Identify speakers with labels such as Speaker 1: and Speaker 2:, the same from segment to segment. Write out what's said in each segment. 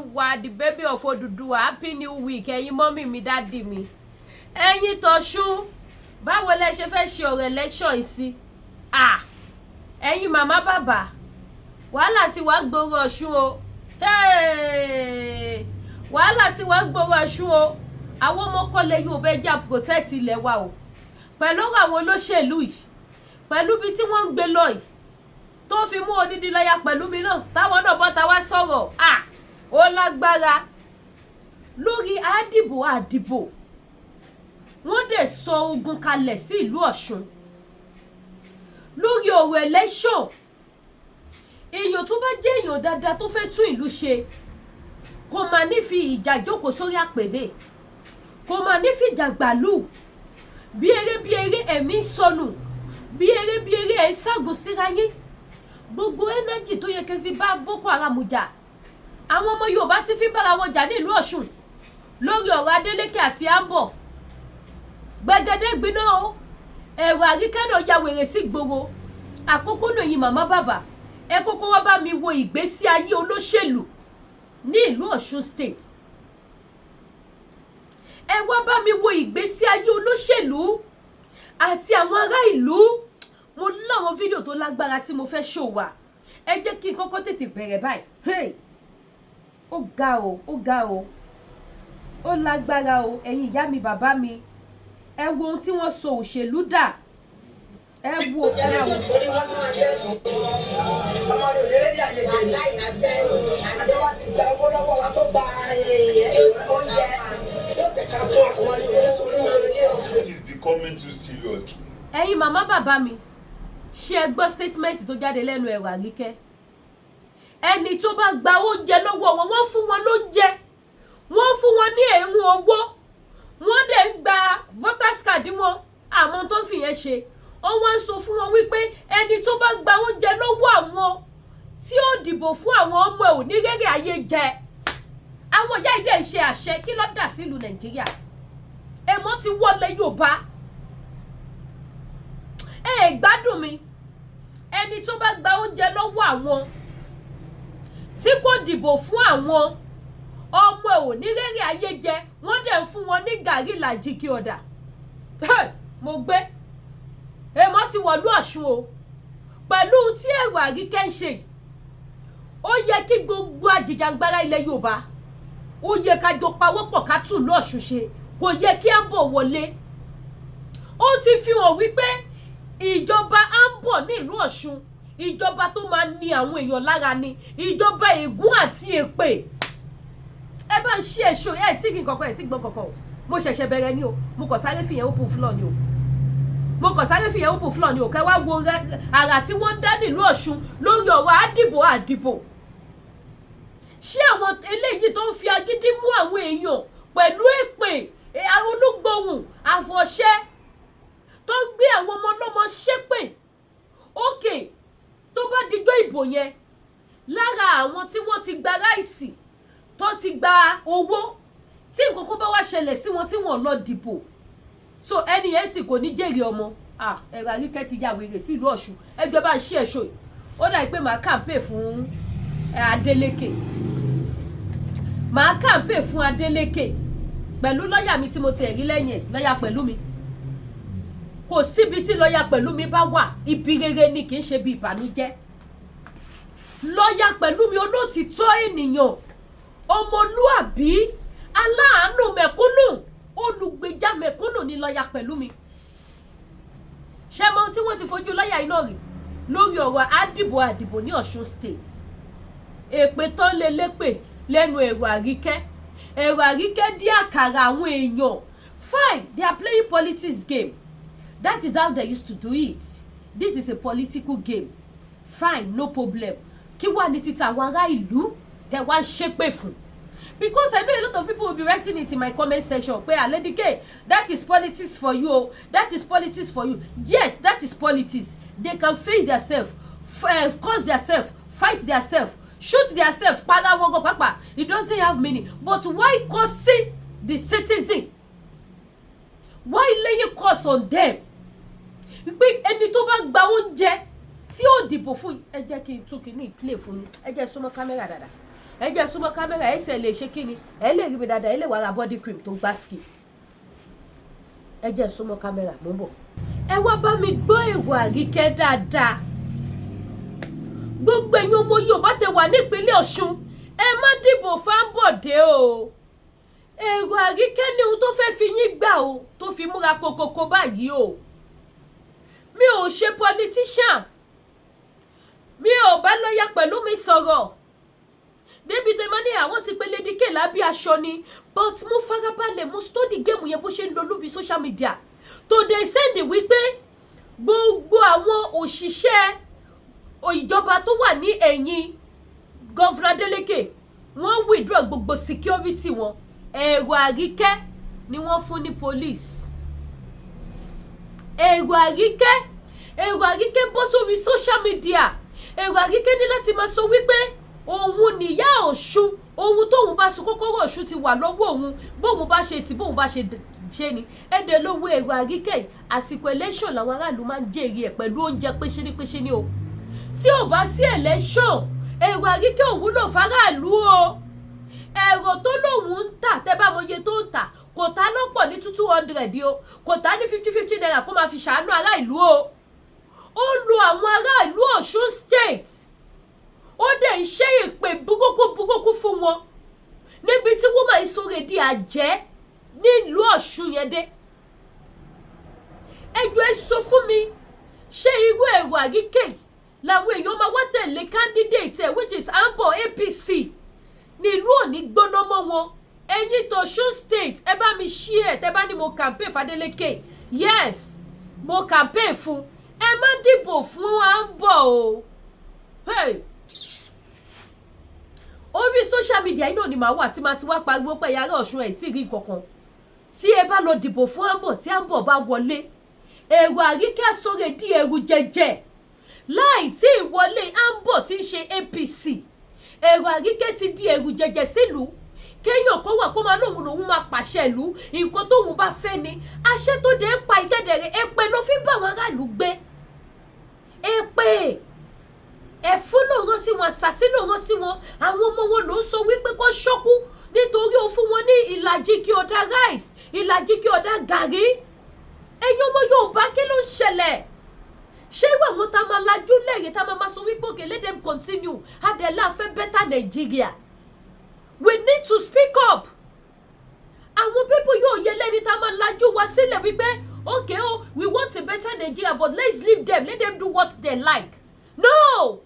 Speaker 1: Olúwa, the baby of Odùduwà. Happy new week, ẹ̀yin mummy mi, daddy mi, ẹ̀yin tọ̀ṣún. Báwo lẹ ṣe fẹ́ ṣe ọ̀rọ̀ election yìí sí? Ah, ẹ̀yin màmá, bàbá, wàhálà tí wàá gbòòrò Ọ̀ṣun o. Hey! Wàhálà tí wàá gbòòrò Ọ̀ṣun o. Àwọn ọmọ kọ́lẹ̀ Yorùbá, ẹ jẹ́ á protect ilẹ̀ wa o, pẹ̀lú ọ̀rọ̀ àwọn olóṣèlú yìí, pẹ̀lú ibi tí wọ́n ń gbé lọ yìí, tó fi mú odidi lọ́yà pẹ̀lú mi náà, táwọn náà bọ́ta wá sọ̀rọ̀. À ó lágbára lórí àdìbò àdìbò. Wọ́n dẹ̀ sọ ogun kalẹ̀ sí ìlú Ọ̀ṣun lórí ọ̀rọ̀ election. Èèyàn tó bá jẹ́ èèyàn dáadáa tó fẹ́ tún ìlú ṣe kò máa ní fi ìjà jókòó sórí àpèrè, kò máa ní fi ìjà gbàlú. Bí eré bí eré, ẹ̀mí sọnù. Bí eré bí eré, ẹ̀ ń ságùn síra yín. Gbogbo energy tó yẹ kẹ́ fi bá Boko Haram jà, àwọn ọmọ Yorùbá ti fi bára wọn jà nílùú Ọ̀ṣun lórí ọ̀rọ̀ Adeleke àti Ambo. Gbẹgẹdẹ gbiná o. Ẹ̀rọ Àríkẹ́ náà ya wèrè sí gbòòrò. Àkókò náà yìí, màmá, bàbá, ẹ kókó wá bá mi wo ìgbésí ayé olóṣèlú ní ìlú Ọ̀ṣun State. Ẹ wá bá mi wo ìgbésí ayé olóṣèlú àti àwọn ará ìlú. Mo láwọn fídíò tó lágbára tí mo fẹ́ ṣò wá. Ẹ jẹ́ kí n kọ́kọ́ tètè bẹ̀rẹ̀ báyìí. Hey! Ó ga o, ó ga o, ó lágbára o. Ẹ̀yin ìyá mi, bàbá mi, ẹ wo ohun tí wọ́n sọ òṣèlú dà. Ẹ wo, ẹ máa wò.
Speaker 2: Ọmọ rẹ̀ ò lérè ní àyè jẹ ní àti wá ti gba owó lọ́wọ́ wa, tó gba oúnjẹ tí ó kẹta fún àwọn rẹ̀ ò ní sórí rẹ̀.
Speaker 3: It is becoming too serious.
Speaker 1: Ẹ̀yin màmá, bàbá mi, ṣé ẹ gbọ́ statement tó jáde lẹ́nu ẹ̀rọ Àríkẹ́? Ẹni tó bá gba oúnjẹ lọ́wọ́ wọn, wọ́n fún wọn lóúnjẹ, wọ́n fún wọn ní ẹ̀rún owó, wọ́n dẹ̀ ń gba voters card wọn. Àmọ́ tó ń fìyẹn ṣe, wọ́n wá ń sọ fún wọn wípé ẹni tó bá gba oúnjẹ lọ́wọ́ àwọn tí ó dìbò fún àwọn, ọmọ ẹ̀ ò ní rere ayé jẹ. Àwọn ìyá ìdẹ́ ń ṣe àṣẹ. Kí ló dà sílùú Nàìjíríà? Èmọ́ ti wọlé Yorùbá. Ẹ ẹ gbádùn mi. Ẹni tó bá gba oúnjẹ lọ́wọ́ àwọn tí kò dìbò fún àwọn, ọmọ ẹ̀ ò ní rere ayé jẹ. Wọ́n dẹ̀ ń fún wọn ní gàrí ìlàjì kí ọ̀dà. Mo gbé èmọ́ ti wọ̀lú Ọ̀ṣun o. Pẹ̀lú tí ẹ̀rọ Àríkẹ́ ń ṣe yìí, ó yẹ kí gbogbo àjìjàngbara ilẹ̀ Yorùbá, ó yẹ ká jọ pawọ́pọ̀ ká tún ìlú Ọ̀ṣun ṣe. Kò yẹ kí Ambo wọlé. Ó ti fi hàn wípé ìjọba Ambo ní ìlú Ọ̀ṣun, ìjọba tó máa ní àwọn èèyàn lára ni, ìjọba ègún àti èpè. Ẹ bá ń ṣí èso ẹ tí kì í kankan, ẹ tí gbọ́ kankan o. Mo ṣẹ̀ṣẹ̀ bẹ̀rẹ̀ ni o. Mo kàn sáré fìyẹn open floor ni o. Mo kàn sáré fìyẹn open floor ni o. Kẹ́ wá wo àrà tí wọ́n ń dá nílùú Ọ̀ṣun lórí ọ̀rọ̀ àdìbò àdìbò. Ṣé àwọn eléyìí tó ń fi agídí mú àwọn èèyàn pẹ̀lú èpè, olúgbòhùn àfọ̀ṣẹ, tó ń gbé àwọn ọmọ ọlọ́mọ ṣépè ókè, tó bá dijọ́ ìbò yẹn, lára àwọn tí wọ́n ti gba rice, tó ti gba owó, tí nǹkan kan bá wá ṣẹlẹ̀ sí wọn tí wọ́n lọ dìbò, so ẹni yẹn sì kò ní jèrè ọmọ. Ah, ẹ̀rọ Àríkẹ́ ti ya wèrè sílùú Ọ̀ṣun. Ẹgbẹ́ bá ń ṣí ẹ̀ṣọ́ yìí. Ó dà pé màá campaign fún Adeleke. Màá campaign fún Adeleke pẹ̀lú lọ́ọ̀yà mi tí mo ti rí lẹ́yìn ẹ̀, lọ́ọ̀yà pẹ̀lú mi. Kò síbi tí lọ́ọ̀yà pẹ̀lú mi bá wà, ibi rere ni, kì í ṣe bí ìbànújẹ́. Lọ́ọ̀yà pẹ̀lú mi, olóòtítọ́ ènìyàn, ọmọlúàbí, aláàánú mẹ̀kúnnù, olùgbèjà mẹ̀kúnnù ni lọ́ọ̀yà pẹ̀lú mi. Ṣé mo ohun tí wọ́n ti fojú lọ́ọ̀yà iná rí lórí ọ̀rọ̀ àdìbò àdìbò ní Ọ̀ṣun State? Èpè tán lé lépè lẹ́nu ẹ̀rọ Àríkẹ́. Ẹ̀rọ Àríkẹ́ dí àkàrà àwọn èèyàn. Fine, they are playing politics game. That is how they used to do it. This is a political game. Fine, no problem. Kí wà ní títa àwọn ará ìlú tẹ wá ń ṣépè fún? Because I know a lot of people will be writing it in my comment section pé, "Ah, Lady K, that is politics for you o, that is politics for you." Yes, that is politics. They can face themselves, curse themselves, fight themselves, shoot themselves, para wọn gan pàápàá. It doesn't have meaning. But why cursing the citizen? Why laying curse on them pé ẹni tó bá gba oúnjẹ tí ó dìbò fún? Ẹ jẹ́ kí n tún kí ní play fún mi. Ẹ jẹ́ súnmọ́ kámẹ́rà dáadáa. Ẹ jẹ́ súnmọ́ kámẹ́rà ẹ tẹ̀ lè ṣe kí ni, ẹ lè rí mi dáadáa, ẹ lè wá ra body cream tó gbá ski. Ẹ jẹ́ súnmọ́ kámẹ́rà, mò ń bọ̀. Ẹ wá bá mi gbọ́ èrò Àríkẹ́ dáadáa. Gbogbo ẹ̀yin ọmọ Yorùbá tẹ wà nípínlẹ̀ Ọ̀ṣun, ẹ má dìbò fáńbọ̀dé o. Èrò Àríkẹ́ ní ohun tó fẹ́ fi yín gbà o, tó fi múra kokoko báyìí o. Mi ò ṣe politician, mi ò bá lọ́ọ̀yà pẹ̀lú mi sọ̀rọ̀ débi tẹ́ máa ní àwọn ti pe Lady K lábí aṣọ ni, but mo farabalẹ̀, mo study game yẹn bó ṣe ń lọ lórí social media to the extent wípé gbogbo àwọn òṣìṣẹ́ ìjọba tó wà ní ẹ̀yìn Governor Adeleke, wọ́n withdraw gbogbo security wọn. Èrò Àríkẹ́ ni wọ́n fún ní police. Èrò Àríkẹ́, èrò Àríkẹ́ bọ́ sórí social media. Èrò Àríkẹ́ ní láti máa sọ wípé òun nìyá Ọ̀ṣun, ohun tóun bá sọ, kọ́kọ́rọ́ Ọ̀ṣun ti wà lọ́wọ́ òun, bóun bá ṣe tì, bóun bá ṣe ṣe ni ẹ̀dẹ̀ lówó. Èrò Àríkẹ́, àsìkò election làwọn aráàlú máa ń jèrè ẹ̀ pẹ̀lú oúnjẹ péṣínípéṣí ni o. Tí ò bá sí election, èrò Àríkẹ́ ò wúlò fáráàlú o. Ẹ̀rọ tó lòun ń tà, tẹ́ bá mọ iye tó ń tà, kò tá lọ́pọ̀ ní 200 o, kò tá ní 50 50 naira kó máa fi ṣàánú ará ìlú o. Ó ń lo àwọn ará ìlú Ọ̀ṣun State, ó dẹ̀ ń ṣe ìpè burúkú burúkú fún wọn níbi tí wọ́n máa ń sọ̀rọ̀ di àjẹ́ nílùú Ọ̀ṣun yẹn dé. Ẹjọ́, ẹ sọ fún mi, ṣé irú èrò Àríkẹ́ yìí làwọn èèyàn máa wá tẹ̀lé candidate ẹ̀, which is Ambo APC, nílùú òní gbóná mọ́ wọn? Ẹ̀yin tọ̀ṣun State, ẹ bá mi share. Tẹ́ bá ní mo campaign f'Adeleke, yes, mo campaign fún. Ẹ má dìbò fún Ambo o. Hey, orí social media yìí náà ni màá wà tí màá ti wá pariwo pé yàrá Ọ̀ṣun ẹ̀ tí ì rí kankan. Tí ẹ bá lọ dìbò fún Ambo, tí Ambo bá wọlé, èrò Àríkẹ́ sọ̀rọ̀ di ẹrù jẹjẹ. Láì tí ì wọlé Ambo tí ń ṣe APC, èrò Àríkẹ́ ti di ẹrù jẹjẹ sílùú. Kéèyàn kó wà kó máa lóun lòun máa pàṣẹ ìlú, nǹkan tóun bá fẹ́ ni àṣẹ tó dé ń pa. Ìkẹ́dẹ̀rẹ̀ èpè ló fi ń bá àwọn aráàlú gbé, èpè ẹ̀fún ló rán sí wọn, àṣàsí ló rán sí wọn. Àwọn ọmọ wọn ló ń sọ wípé kó ṣọ́kú nítorí ó fún wọn ní ìlàjì kí ọ̀dà rice, ìlàjì kí ọ̀dà gàrí. Ẹ̀yin ọmọ Yorùbá, kí ló ń ṣẹlẹ̀? Ṣé irú àwọn tá a máa lajú lẹ́yìn tá a máa sọ wípé, "Okay, let them continue," adẹ̀lá fẹ́ better Nigeria? We need to speak up. Àwọn people yóò yẹ lẹ́ni tá a máa lajú wa sílẹ̀ wípé, "Okay oh, we want a better Nigeria, but let's leave them, let them do what they like." No,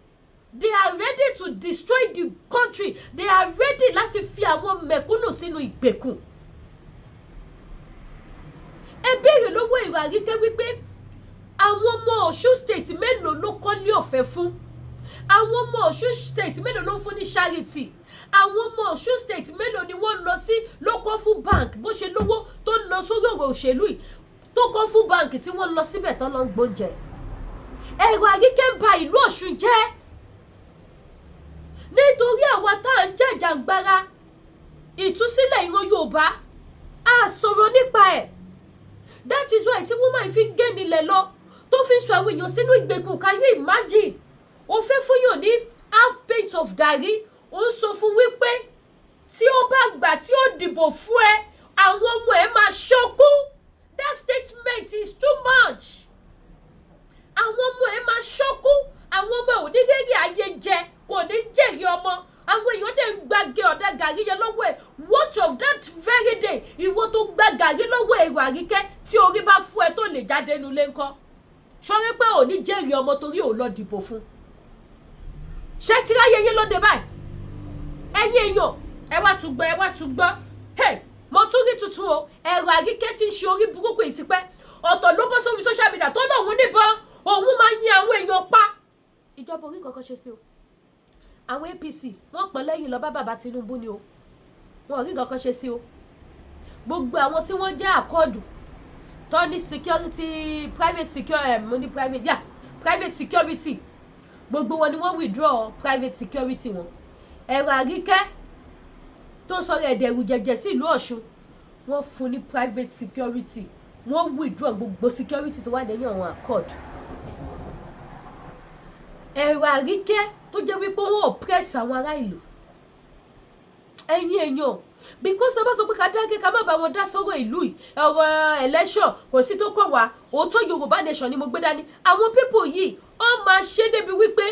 Speaker 1: they are ready to destroy the country. They are ready láti fi àwọn mẹ̀kúnnù sínú ìgbèkùn. Ẹ béèrè lọ́wọ́ èrò Àríkẹ́ wípé àwọn ọmọ Ọ̀ṣun State mélòó ló kọ́lé ọ̀fẹ́ fún? Àwọn ọmọ Ọ̀ṣun State mélòó ló ń fún ní charity? Àwọn ọmọ Ọ̀ṣun State mélòó ni wọ́n lọ sí ló kọ́ fún bank, bó ṣe lówó tó ń lọ sórí ọ̀rọ̀ òṣèlú yìí, tó kọ́ fún bank tí wọ́n lọ síbẹ̀ tó lọ ń gbóúnjẹ? Ẹ̀rọ Àríkẹ́ ń ba ìlú Ọ̀ṣun jẹ́ nítorí àwa tá à ń jàjàgbara ìtúsílẹ̀ ìran Yorùbá a sọ̀rọ̀ nípa ẹ̀. That is why tí woman fi ń gé nílẹ̀ lọ, tó fi ń sọ àwọn èèyàn sínú ìgbèkùn. Can you imagine? O fẹ́ fúnyàn ní half pint of garri, ó ń sọ fún wípé tí ó bá gbà tí ó dìbò fún ẹ, àwọn ọmọ ẹ máa ṣọkú. That statement is too much. Àwọn ọmọ ẹ máa ṣọkú, àwọn ọmọ ẹ ò ní rẹ́rì ayé jẹ, kò ní jèrè ọmọ. Àwọn èèyàn dẹ̀ ń gbàgé ọ̀dà gàrí yẹn lọ́wọ́ ẹ̀. What of that very day, ìwọ tó gba gàrí lọ́wọ́ èrò Àríkẹ́, tí orí bá fún ẹ tó lè jáde nulẹ̀ ńkọ́? Sọrí pé ò ní jèrè ọmọ torí ò lọ dìbò fún. Ṣé tíráyé yín lóde báyìí? Ẹ̀yin èèyàn, ẹ wá tún gbọ́, ẹ wá tún gbọ́. Hey, mo tún rí tuntun o. Ẹ̀rọ Àríkẹ́ tí ń ṣe orí burúkú yìí tipẹ́. Ọ̀tọ̀ ló bọ́ sórí social media tó náà òun níbọn, òun máa yin àwọn èèyàn pa. Ìjọba orí kankan ṣe sí o. Àwọn APC wọ́n pọ̀ lẹ́yìn lọ bá bàbá Tinubu ni o, wọn ò rí nǹkan kan ṣe sí o. Gbogbo àwọn tí wọ́n jẹ́ Accord tó ní security, private security, mo ní private, yeah, private security, gbogbo wọn ni wọ́n withdraw private security wọn. Ẹ̀rọ Àríkẹ́ tó sọ̀rọ̀ ẹ̀dẹ̀rù jẹ̀jẹ̀ sí ìlú Ọ̀ṣun, wọ́n fún ní private security, wọ́n withdraw gbogbo security tó wà lẹ́yìn àwọn Accord. Ẹ̀rọ Àríkẹ́ tó jẹ́ wípé wọ́n oppress àwọn ará ìlú. Ẹ̀yin èèyàn, because ọba sọ pé ká dákẹ́, ká má bá wọn dá sọ́rọ̀ ìlú yìí, ọ̀rọ̀ election kò sí tó kọ̀ wá. Òótọ́, Yorùbá Nation ni mo gbé dání. Àwọn people yìí, wọ́n máa ṣe débi wípé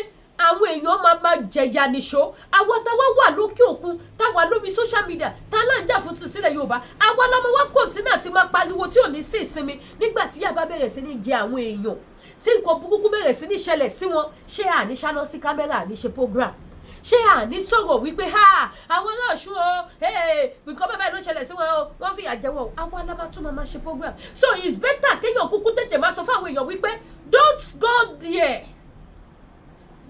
Speaker 1: àwọn èèyàn máa máa jẹ̀yà nìṣó. Àwọn táwa wà lókè òkun, táwa lórí social media, tá là ń jà fún tìsílẹ̀ Yorùbá, àwa la máa wá continue tí máa pariwo tí ò ní sí ìsinmi. Nígbà tí yàrá bẹ̀rẹ̀ sí ní jẹ àwọn èèyàn, tí nǹkan burúkú bẹ̀rẹ̀ sí ní ṣẹlẹ̀ sí wọn, ṣé àní ṣáná sí camera, àní ṣe program? Ṣé àní sọ̀rọ̀ wípé ha, àwọn ará Ọ̀ṣun o, nǹkan bẹ́ẹ̀ báyìí ló ṣẹlẹ̀ sí wọn o, wọ́n fìyà jẹ wọn o? Àwa la máa tún máa ṣe program. So it's better kéèyàn kúkú tètè máa sọ fún àwọn èèyàn wípé don't go there,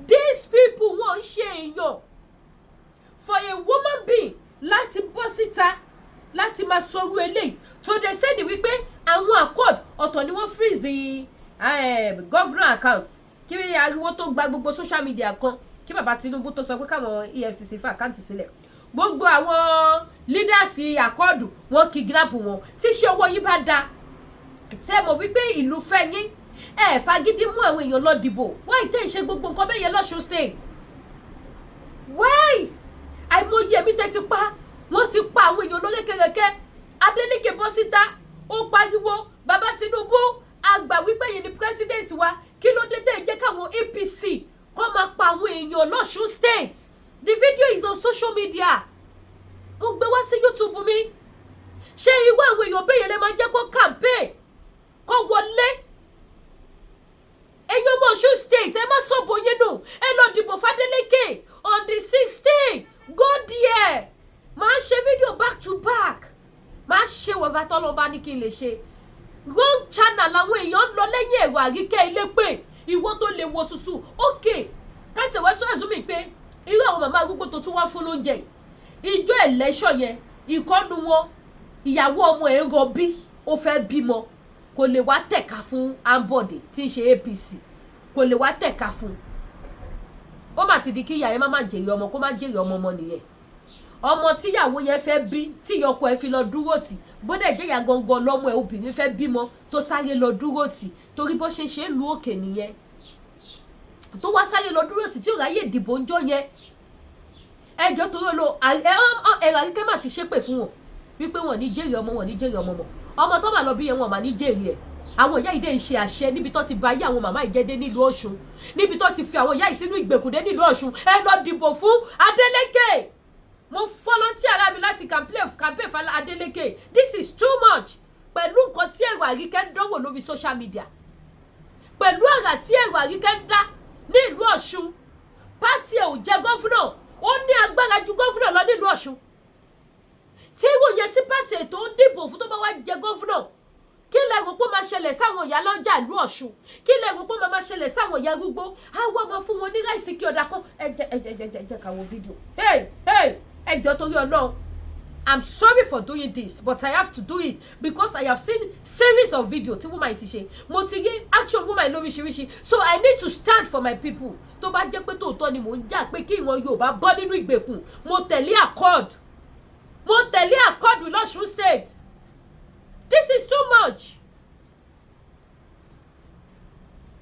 Speaker 1: these people, wọ́n ń ṣe èèyàn. For a woman being láti bọ́ síta láti máa sọrú eléyìí, to the extent wípé àwọn Accord, ọ̀tọ̀ ni wọ́n freeze governor account, kí ariwo tó gba gbogbo social media kan, kí bàbá Tinubu tó sọ pé káwọn EFCC fa account sílẹ̀, gbogbo àwọn leaders Accord, wọ́n kidnap wọn. Tí ṣé owó yín bá da, tẹ́ mọ̀ wípé ìlú fẹ́ yín, ẹ fagídí mú àwọn èèyàn lọ dìbò, why tẹ́ ń ṣe gbogbo nǹkan bẹ́ẹ̀ yẹn lọ́ṣun State? Why? Àìmọye ẹ̀mí tẹ́ ti pa. Wọ́n ti pa àwọn èèyàn lórékèrèké. Adeleke bọ́ síta, ó pariwo, "Bàbá Tinubu, àgbà wípé yìí ni president wa, kí ló dé tẹ́ ẹ jẹ́ káwọn APC kó máa pa àwọn èèyàn lọ́ṣun State?" The video is on social media. Mo gbé wá sí YouTube mi. Ṣé irú àwọn èèyàn bẹ́ẹ̀ yẹn lè máa jẹ́ kó campaign, kó wọlé? Ẹ̀yin ọmọ Ọ̀ṣun State, ẹ má sọ̀bọ̀ yín nù. Ẹ lọ dìbò f'Adeleke on the 16. Go there. Máa ṣe fídíò back to back, máa ṣe wọ́n bá tọ́lọ́ bá ní kí n lè ṣe. Wrong channel làwọn èèyàn ń lọ lẹ́yìn ẹ̀rọ Àríkẹ́ ilé pé ìwọ tó lè wo ṣùṣù. Ok, káàtì wá sọ ẹ̀sùn mi pé irú àwọn màmá arúgbó tó tún wá fún lóúnjẹ ìjọ election yẹn, ìkọ́nu wọn, ìyàwó ọmọ ẹ̀ ń rọbí, ó fẹ́ bímọ, kò lè wá tẹ̀ka fún Ambode tí ń ṣe APC, kò lè wá tẹ̀ka fún. Ó mà ti di kí ìyá yẹn má má jèrè ọmọ, kó má jèrè ọmọ ọmọ nìyẹn. Ọmọ tíyàwó yẹn fẹ́ bí, tí ìyọkọ ẹ̀ fi lọ dúró tì, bódẹ̀ jẹ́ ìyá gangan lọ́mọ ẹ̀ obìnrin fẹ́ bímọ, tó sáré lọ dúró tì, torí bó ṣe ń ṣe é lu òkè nìyẹn, tó wá sáré lọ dúró tì, tí ò ráyè dìbò ńjọ́ yẹn. Ẹjọ́, torí lo ẹ̀rọ Àríkẹ́ mà ti ṣépè fún wọn wípé wọn ní jèrè ọmọ, wọn ní jèrè ọmọ mọ́. Ọmọ tó mà lọ bí yẹn, wọn mà ní jèrè ẹ̀. Àwọn ìyá yìí dẹ̀ ń ṣe àṣẹ níbi tó ti ba ayé àwọn màmá ìjẹ́dé nílùú Ọ̀ṣun, níbi tó ti fi àwọn ìyá yìí sínú ìgbèkùndé nílùú Ọ̀ṣun. Ẹ lọ dìbò fún Adeleke. Mo volunteer ara mi láti campaign fún Adeleke. This is too much. Pẹ̀lú nǹkan tí ẹ̀rọ Àríkẹ́ ń dánwò lórí social media, pẹ̀lú àrà tí ẹ̀rọ Àríkẹ́ ń dá ní ìlú Ọ̀ṣun, party ẹ̀ ò jẹ́ governor, ó ní agbára ju governor lọ nílùú Ọ̀ṣun. Tí irú yẹn, tí party ètò ń dìbò fún tó bá wá jẹ governor, kí lẹ rò pé ó máa ṣẹlẹ̀ sáwọn ìyá lọ́jà ìlú Ọ̀ṣun? Kí lẹ rò pé ó máa ṣẹlẹ̀ sáwọn ìyá arúgbó? Á wá máa fún wọn ní rice kí ọ̀dà kan. Ẹ jẹ́, ẹ jẹ́, ẹ jẹ́, ẹ jẹ́ ká wo fídíò. Hey, hey, ẹ jọ̀ọ́, torí Ọlọ́run, I'm sorry for doing this, but I have to do it because I have seen series of video tí woman ti ṣe. Mo ti rí action woman lóríṣiríṣi, so I need to stand for my people. Tó bá jẹ́ pé tòótọ́ ni mò ń jà pé kí ìran Yorùbá bọ́ nínú ìgbèkùn, mo tẹ̀lé Accord, mo tẹ̀lé Accord lọ́ṣun State. This is too much.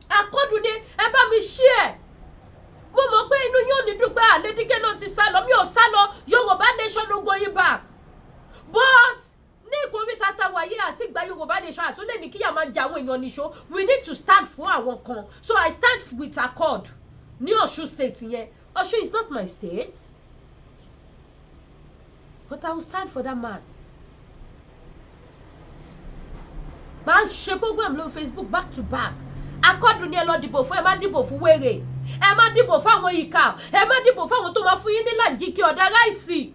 Speaker 1: Accord ni ẹ bá mi share. Mo mọ̀ pé inú yóò ní dùn pé àlédígé náà ti sá lọ. Mi ò sá lọ. Yorùbá Nation no going back. But ní ìkórìtà tàwa yìí àti ìgbà Yorùbá Nation àtúnlẹ̀ ní kíyà máa jẹ àwọn èèyàn níṣó, we need to stand fún àwọn kan. So I stand with Accord ní Ọ̀ṣun State yẹn. Ọ̀ṣun is not my state, but I will stand for that man. Máa ń ṣe program lórí Facebook back to back. Accord ni ẹ lọ dìbò fún. Ẹ má dìbò fún wèrè, ẹ má dìbò fáwọn ìkà, ẹ má dìbò fáwọn tó máa fún yín ní làjíkì ọ̀dà rice,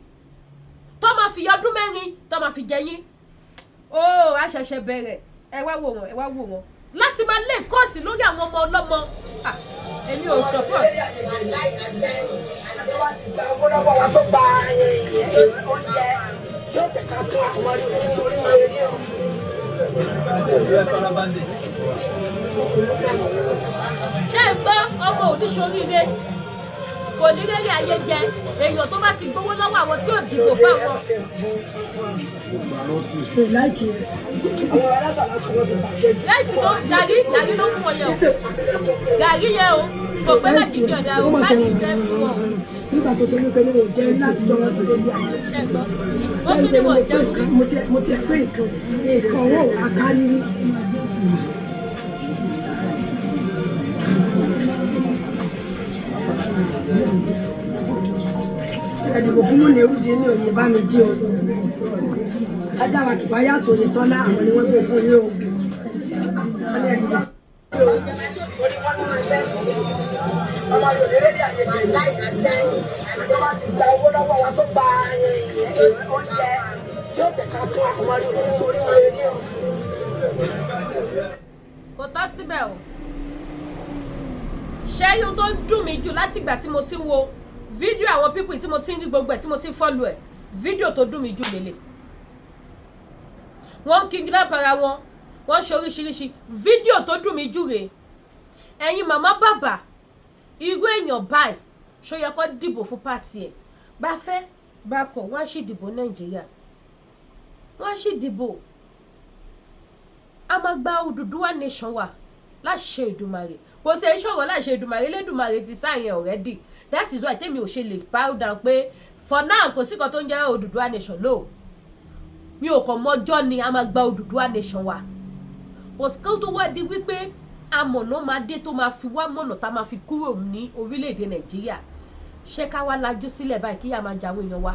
Speaker 1: tó máa fi ọdún 4 tó máa fi jẹ yín. Ó a ṣẹ̀ṣẹ̀ bẹ̀rẹ̀. Ẹ wá wò wọ́n, ẹ wá wò wọ́n láti máa lé kọ́ọ̀sì lórí àwọn ọmọ ọlọ́mọ. Ah, èmi ò support.
Speaker 2: Tó bá ti gba owó lọ́wọ́ wa, tó gba oúnjẹ tí ó tẹ̀ka fún àwọn sórí orí o.
Speaker 1: Ṣé ẹ gbọ́? Ọmọ oníṣoríire. Kò ní rẹ́rẹ́ ayé jẹ èèyàn tó bá ti gbowó lọ́wọ́ àwọn tí ò dìbò fáwọn.
Speaker 2: Àwọn alásàlá tí wọ́n ti bàjẹ́ jù.
Speaker 1: Rice tó gàrí, gàrí ló fún wọn yẹn o. Gàrí yẹn o, kò pé láti kí ọ̀dà o, láti fẹ́ fún wọn.
Speaker 2: Nígbà tó ṣe wípé nínú jẹ́ láti jọ wọn ti lé ní ayé.
Speaker 1: Ṣé gbọ́, wọ́n tún ní wọ́n jẹun rí.
Speaker 2: Mo ti ẹ̀ pé nǹkan owó akárírí. Ẹ̀dìbò fún mú ní erúdi ní òye bá mi jí o. Adára kìfáyà tó yẹ tọ́lá, àwọn ni wọ́n gbé fún yín o. Wọ́n ní ẹ̀dìbò fún yín o. Torí wọ́n ló máa jẹ́ ọmọ Yorùbá lédè àyè jẹ tó bá ti gba owó lọ́wọ́ wa, tó gba oúnjẹ tí ó tẹ̀ka fún àwọn Yorùbá sórí oore ní o.
Speaker 1: Kò tọ́ síbẹ̀ o. Ṣẹ́yún tó ń dùn mí jù látìgbà tí mo ti ń wo fídíò àwọn people, tí mo ti ń rí gbogbo ẹ̀, tí mo ti ń follow ẹ̀, fídíò tó dùn mí jù lélẹ̀, wọ́n ń kidnap ara wọn, wọ́n ṣe oríṣiríṣi. Fídíò tó dùn mí jù rèé. Ẹ̀yin màmá, bàbá, irú èèyàn báyìí, ṣó yẹ kó dìbò fún party ẹ̀? Bá fẹ́ bá kọ̀, wọ́n á sì dìbò Nàìjíríà, wọ́n á sì dìbò. A máa gba Odùduwà nation wa láṣẹ Èdùmàrè. Kò sí ẹ ṣọ̀rọ̀ láṣẹ Èdùmàrè, Elédùmarè ti sáyẹn already. That is why tèmi ò ṣe lè bow down pé for now kò sí kan tó ń jẹ́ Odùduwà nation. No, mi ò kàn mọ́jọ́ ni a máa gba Odùduwà nation wa, but kí ó tó wá di wípé amọ̀nà máa dé tó máa fi wá mọ̀nà tá máa fi kúrò ní orílẹ̀-èdè Nàìjíríà, ṣé ká wá lajú sílẹ̀ báyìí kí yà máa jà àwọn èèyàn wa,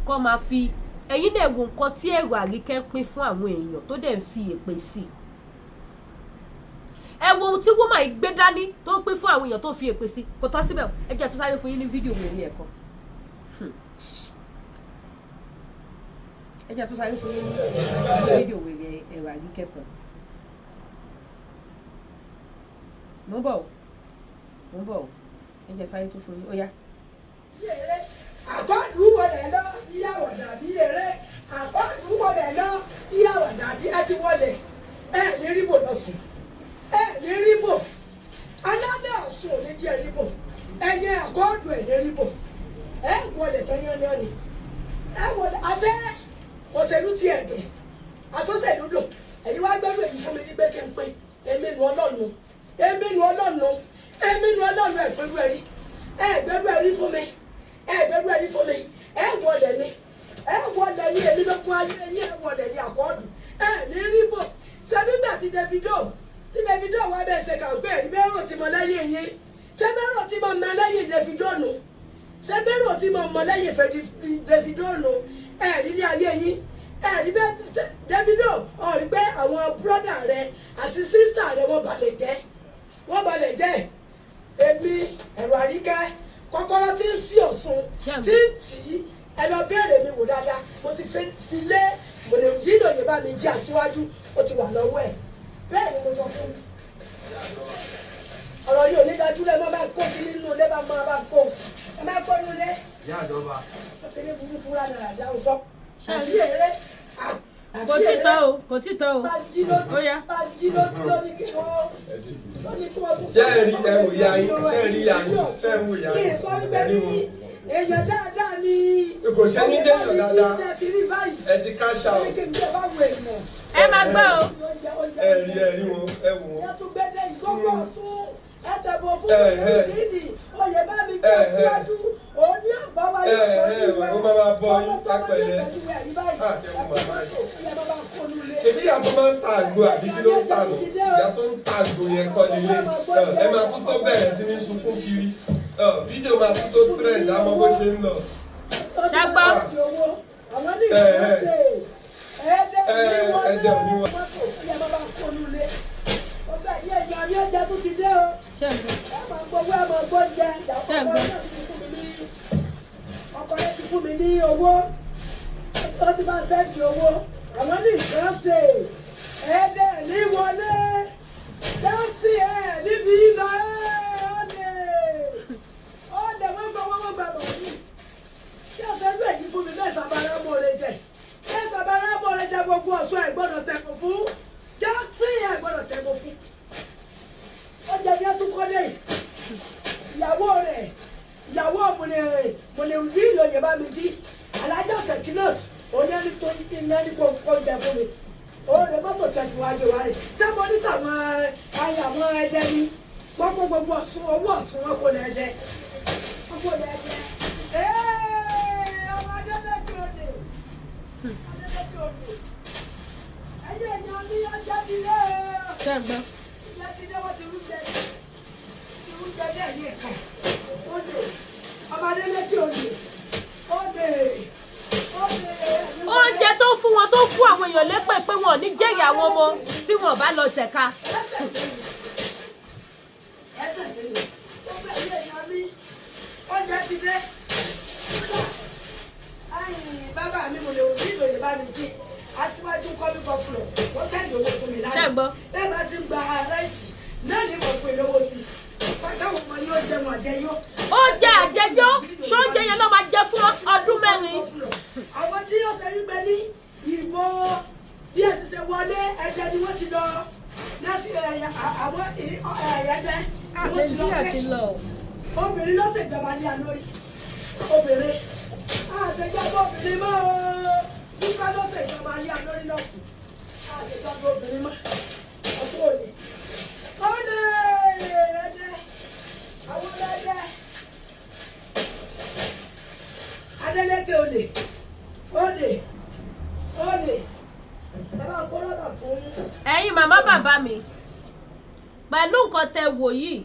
Speaker 1: kọ́ máa fi ẹ̀yin náà wo nǹkan tí èrò Àríkẹ́ pín fún àwọn èèyàn tó dẹ̀ ń fi èpè sí i? Ẹ wo ohun tí woman yìí gbé dání tó ń pín fún àwọn èèyàn tó fi èpè sí. Kò tọ́ síbẹ̀. Ẹ jẹ́ tó sáré fún yín ní fídíò wèrè ẹ̀kọ́. Ẹ jẹ́ tó sáré fún yín ní fídíò wèrè ẹ̀rọ Àríkẹ́ kan. Mo ń bọ̀ o, mo ń bọ̀ o. Ẹ jẹ́ sáré tó fún yín, ó yá.
Speaker 2: Àkọ́ọ̀dù wọlé lọ yíyàwó dàbí eré. Àkọ́ọ̀dù wọlé lọ yíyàwó dàbí ẹ ti wọlé. Ẹ ní ríbò lọ́sùn, ẹ ní ríbò alálẹ̀ Ọ̀ṣun ò ní jẹ́ ríbò. Ẹ̀yẹ àkọ́ọ̀dù ẹ̀ ní ríbò. Ẹ wọlé tán yányán ni ẹ wọlé. Àṣẹ òṣèlú tiẹ̀ dùn, àṣọṣèlú dùn. Ẹ̀yin wá gbẹ́rù èyí fún mi ní pé kí n pín. Èmi nu Ọlọ́run, èmi nu Ọlọ́run, èmi nu Ọlọ́run. Ẹ̀ gbẹ́rù ẹ̀rí, ẹ̀ gbẹ́rù ẹ̀rí fún mi, ẹ gbẹdú ẹni fún mi. Ẹ wọlé ni, ẹ wọlé ni. Èmi ló kún ayé yín. Ẹ wọlé ni àkọọdù ẹ ní ríbò. Sẹbígbà tí Davido wà bẹ́ẹ̀ ṣe kàǹpé ẹ̀rí bẹ́ẹ̀ rò tí mo lẹ́yìn yín, sẹ́bẹ̀rò tí mo mọ lẹ́yìn Davido nù, sẹ́bẹ̀rò tí mo mọ lẹ́yìn Davido nù. Ẹ rí ní ayé yín, ẹ rí bẹ́ẹ̀ Davido ọ̀ rí pé àwọn brother rẹ àti sister rẹ, wọ́n balẹ̀ jẹ́, wọ́n balẹ̀ jẹ́. Èmi ẹ̀rọ Àríkẹ́, kọ́kọ́rọ́ tí ń sí Ọ̀ṣun tí ń tì í, ẹ lọ béèrè mi wò dáadáa. Mo ti fi lé mọ̀lẹ́ yìí lòye bá mi jí aṣíwájú, ó ti wà lọ́wọ́ ẹ̀. Bẹ́ẹ̀ ni mo sọ fún mi. Ọ̀rọ̀ yìí ò ní dájú lẹ́. Má bá kó kí nínú ilé, bá máa bá kó, ẹ má kó nínú ilé.
Speaker 3: Ìyá àjọba.
Speaker 2: Kékeré burúkú rà dára sọ. Àbí eré.
Speaker 1: Kò tí tán o, kò tí tán o.
Speaker 2: Bá jí lójú.
Speaker 1: Ó yá.
Speaker 2: Bá jí lójú lóní kí wọ́n lóní kí wọ́n tún.
Speaker 3: Ṣé ẹ rí, ẹ wò ìyá yín, ṣé ẹ rí ìyá yín, ṣé ẹ wò ìyá
Speaker 2: Kí
Speaker 3: yín?
Speaker 2: n sọ wípé ní èèyàn dáadáa ni.
Speaker 3: Kò ṣe ní jẹ́yàn dáadáa.
Speaker 2: Ṣe ti rí báyìí.
Speaker 3: Ẹ ti cash out.
Speaker 2: Ní kí n gbé báwo èèyàn.
Speaker 1: Ẹ máa gbọ́ o.
Speaker 2: Oúnjẹ, oúnjẹ.
Speaker 3: Ẹ rí, ẹ rí wọn, ẹ wò wọn.
Speaker 2: Ìyá tún gbẹ́dẹ̀ ìgbógbó Ọ̀ṣun. Ẹ tẹ̀bọ̀ fún
Speaker 3: Ẹ, ẹ.
Speaker 2: ìdíìdì. Oyè bá mi jẹ́
Speaker 3: Ẹ, ẹ.
Speaker 2: síwájú. Òun ní àgbà wa yóò
Speaker 3: Ẹ, ẹ,
Speaker 2: tọ́jú wa.
Speaker 3: ó máa máa bọ́ yín,
Speaker 2: Ọmọ tó máa
Speaker 3: ẹ pẹ̀lẹ́.
Speaker 2: ní pẹ̀lú ẹ̀rí báyìí.
Speaker 3: Ah, ṣé mo máa bá yín?
Speaker 2: Ẹ bá bá kó nulẹ̀.
Speaker 3: Ṣèbí ìyá tó máa ń ta àgbo àbí kí ló ń ta nù? Ìyá tó ń ta àgbo yẹn kọ́ nílé. Ẹ máa tún tó bẹ̀rẹ̀ sí ní sunkún kiri. Fídíò máa tún tó trend, àmọ́ bó ṣe ń lọ.
Speaker 1: Ṣàgbọ́.
Speaker 2: Àwọn ní
Speaker 3: Ẹ, ẹ.
Speaker 2: ìfọ̀ọ́sẹ̀ ẹ̀ẹ́dẹ̀
Speaker 3: Ẹ,
Speaker 2: ní
Speaker 3: ẹ̀ẹ́dẹ̀ ò ní
Speaker 2: wọlé.
Speaker 3: wọlé.
Speaker 2: Mọ́tò ìyá bá bá kó nulẹ̀. Ọgbà ìyá ìyá ní ọjà tó ti dé o.
Speaker 1: Ṣé ń gbọ́?
Speaker 2: Ẹ máa gbowó, ẹ máa gbóúnjẹ.
Speaker 1: Ṣé ń gbọ́?
Speaker 2: Ọkọ rẹ ti fún mi ní owó, ó ti máa send owó. Àwọn ní nǹkan ṣe ẹ̀ẹ́dẹ̀ ní wọlé táàsì ẹ̀ níbi ìlọ ẹ̀ ọ̀lẹ̀ ọ̀lẹ̀. Wọ́n gbọ́, wọ́n gbà bọ̀ mí. Ṣé ọ̀sẹ̀ rẹ̀ yìí fún mi bẹ́ẹ̀ sábàrà mọ́ rẹ jẹ, bẹ́ẹ̀ sábàrà mọ́ rẹ jẹ. Gbogbo Ọ̀ṣun ẹ̀ gbọ́dọ̀ tẹ̀kọ̀ fún táàsì, ẹ̀ gbọ́dọ̀ tẹ̀kọ̀ fún oúnjẹ ní ẹtún kọ́lé. Ìyàwó rẹ̀, ìyàwó North òní ẹni tó ní ẹni kó kó jẹ fún mi. Ó lè mọ́tò tẹ̀ fún wa gbé wa rè. Ṣé mo ní tàwọn ayé àwọn ẹdẹ ni? Wọ́n kó gbogbo Ọ̀ṣun, owó Ọ̀ṣun wọn kò lè ẹdẹ. Wọ́n kò lè ẹdẹ. Ee, ọmọ Adélékè òde. Adélékè òde. Ẹyẹ èèyàn ní ọjà ti lé.
Speaker 1: Ṣé ń gbọ́?
Speaker 2: Ìyá ti dé, wọ́n ti rú jẹ. Ti rú jẹ ní ẹ̀yìn ẹ̀ka. Olè. Ọmọ Adélékè òde. Olè. Olè.
Speaker 1: Oúnjẹ tó fún wọn, tó fún àwọn èèyàn lépè pé wọn ò ní jèrè àwọn ọmọ tí wọn bá lọ tẹ̀ka.
Speaker 2: Ẹsẹ̀ sẹ́yìn. Ẹsẹ̀ sẹ́yìn. Gbogbo ẹ̀yìn èèyàn mi. Oúnjẹ ti dé. Ayin, bàbá mi mo lè wò bí ìlòyè bá mi jí. Aṣíwájú kọ́ mi kọ́ fún ọ. Wọ́n send owó fún mi lánàá.
Speaker 1: Ṣé ń gbọ́?
Speaker 2: Bẹ́ẹ̀ bá ti ń gba rice náà ní mo fún ìlówó sí i. Káwọn ọmọ yóò jẹun àjẹyó.
Speaker 1: Oúnjẹ àjẹyó, ṣóúnjẹ yẹn ló máa jẹ fún ọdún 4?
Speaker 2: Àwọn tí yóò ṣe wípé ní ìbò bí ẹ ti ṣe wọlé, ẹ̀jẹ̀ ni wọ́n ti lọ láti ẹ̀yà àwọn ẹ̀yẹ́dẹ́ ni wọ́n ti lọ sí.
Speaker 1: Lọ.
Speaker 2: Obìnrin ló ṣèjọba ní alórí obìnrin, àṣejọba obìnrin mọ́ o. Nípa ló ṣèjọba ní alórí lọ́sùn, àṣejọba obìnrin mọ́. Ọ̀ṣun òní olè ẹ̀dẹ́, àwọn ẹ̀dẹ́ Adeleke olè, olè, olè. Ẹ bá kó lọ́nà fún.
Speaker 1: Ẹ̀yin màmá bàbá mi, pẹ̀lú nǹkan tẹ wò yìí,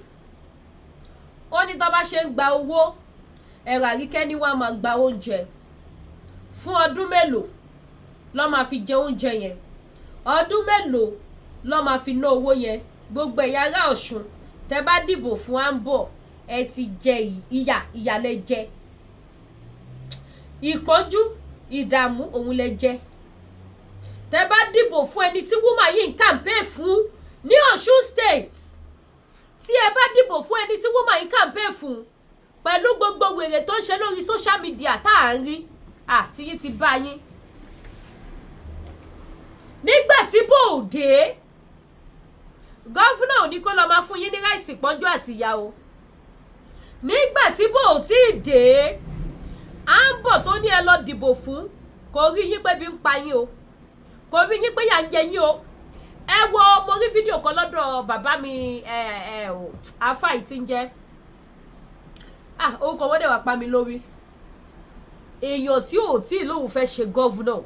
Speaker 1: ó ní tó bá ṣe ń gba owó ẹ̀rọ àríkẹ́ ní wọ́n á máa gba oúnjẹ fún ọdún mélòó lọ́ máa fi jẹ oúnjẹ yẹn? Ọdún mélòó lọ́ máa fi ná owó yẹn? Gbogbo ẹ̀yà ará Ọ̀ṣun, tẹ bá dìbò fún Ambo, ẹ ti jẹ ìyà, ìyà lẹ jẹ, ìpọ́njú, ìdààmú òun lẹ jẹ. Tẹ bá dìbò fún ẹni tí woman yìí ń campaign fún ní Ọ̀ṣun State, tí ẹ bá dìbò fún ẹni tí woman yìí campaign fún, pẹ̀lú gbogbo wèrè tó ń ṣe lórí social media tá à ń rí, àti yín ti bá yín nígbà tí bò ó dé, governor ò ní kó lọ́ọ́ máa fún yín ní rice pọ́njú àtìyá o. Nígbà tí bò ó tí ì dé, à ń bọ̀ tó ní ẹ lọ dìbò fún, kò rí yín pé bí ń pa yín o, kò rí yín pé yà ń jẹ yín o. Ẹ wo, mo rí fídíò kan lọ́dọ̀ bàbá mi, ẹ ẹ o, afa yìí ti ń jẹ́, ah, orúkọ wọn dẹ̀ wá pa mi lórí. Èèyàn tí ò tí ì lóun fẹ́ ṣe governor,